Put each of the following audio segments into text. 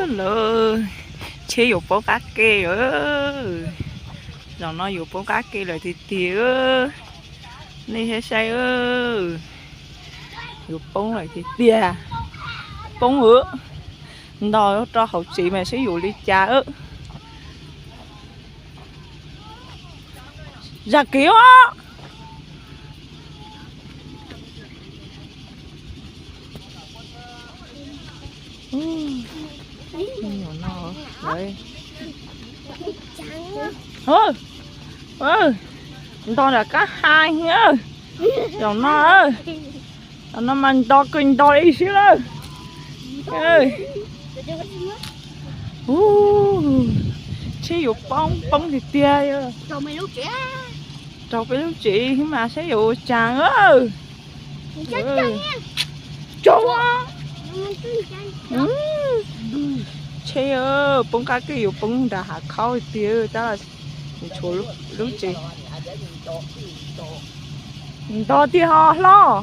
Lawm, tsheb yuav poob qab ke lawm. Zaum no yuav poob qab ke lawm tiag tiag. Nej saib saib, yuav poob lawm tiag tiag. Poob lawm, nto rau hauv tsev mas saib yuav li cas. Zam kev os. Nto nram kab ha. Zaum no, zaum no mas nto kawg nto li siab lawm. Tsheb yuav poob poob tiag tiag. Raug peb lub tsev xwb mas saib yuav ua cas. Tso, tsheb poob qab ke yuav poob nram hav khaub tiag tab sis tshuav lub tsev. Nto tiag ho hlob.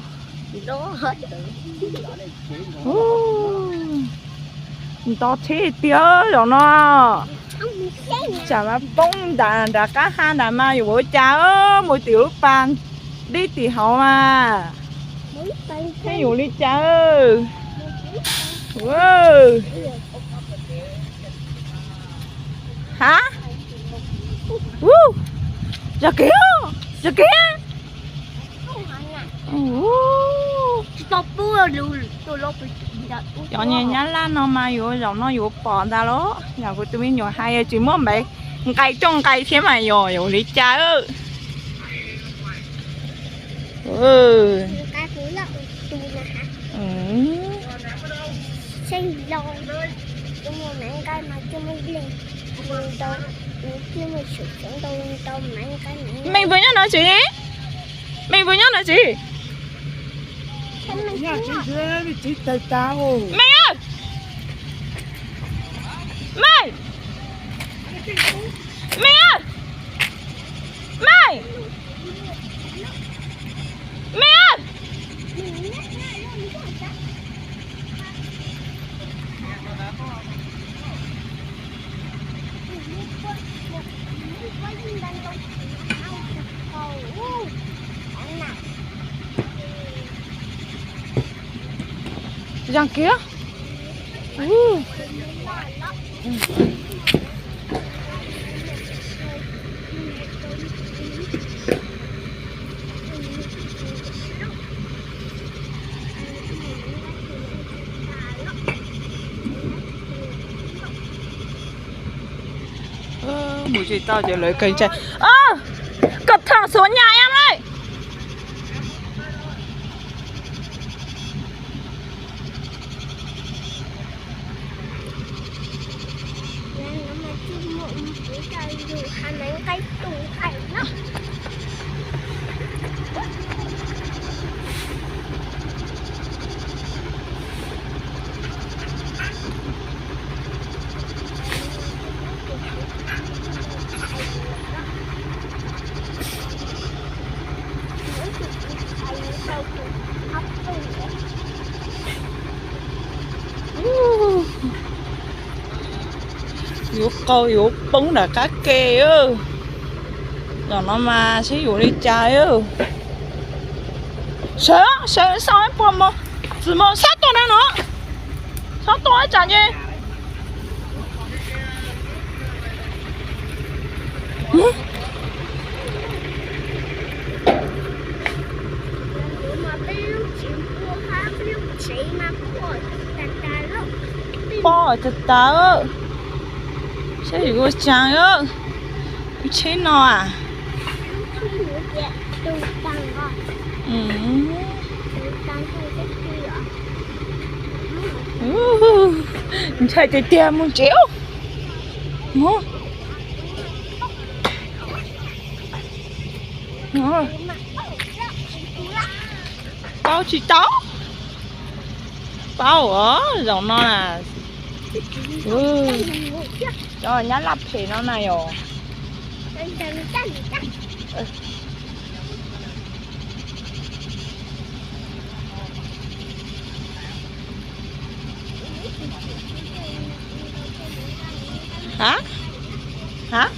Nto tsheb tiag zaum no. Tsam mas poob nram nram qab ha nram mas yuav ua cas, mus tim lub pas deb tim hauv mas. Saib yuav li cas. Ha, zam kev, zam kev. Cov nyab laj no mas yuav zaum no yuav pom ntag los yog kuv tus me nyuam hais tsis muaj nqaij, nqaij coj nqaij thiab mas yog yuav li cas. Me puas nyob no txiv? Me puas nyob no txiv? Me, me, me, me, me. Zam kev. Mus tsis tau ces lawv kheev tsam. Koj thaj xuav nyas ib leej. Yuav qau yuav poob nram qab ke. Zaum no mas saib yuav li cas. Sawv, sawv, sawv puas mos, txiv mos sab tuaj na no, sab tuaj ib tsam ces. Pob tas tas, saib yuav ua cas. Tus tsheb no a. Ntshai tiag tiag mus tsev. Paub tsis tau. Paub os, zaum no na. Cov nyab laj phem no na yom. Hab? Hab?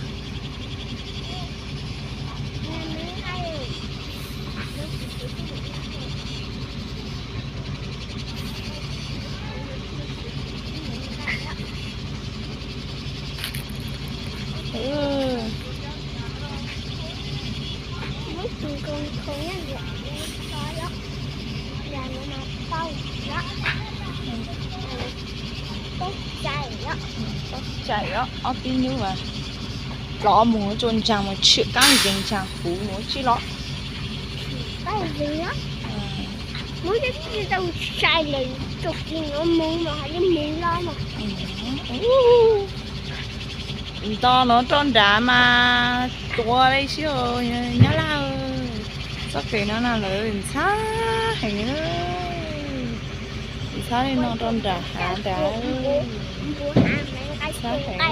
Cais ob pib nyuj mas los mus tsuas ntsaag mas tshwm kaab nkeeg ntsaag huv nuav tsi los. Nto nuav roj nrad mas tuav le sib nyob lawm. Txoj kev no na lawv ntxhab heev. Ntxhab li no rau nram hav nrad. Ntxhab heev.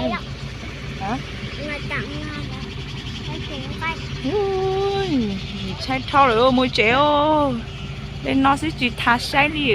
Tshaib dhau lawm mus tsev os. Dej no xwb tsis tas saib li.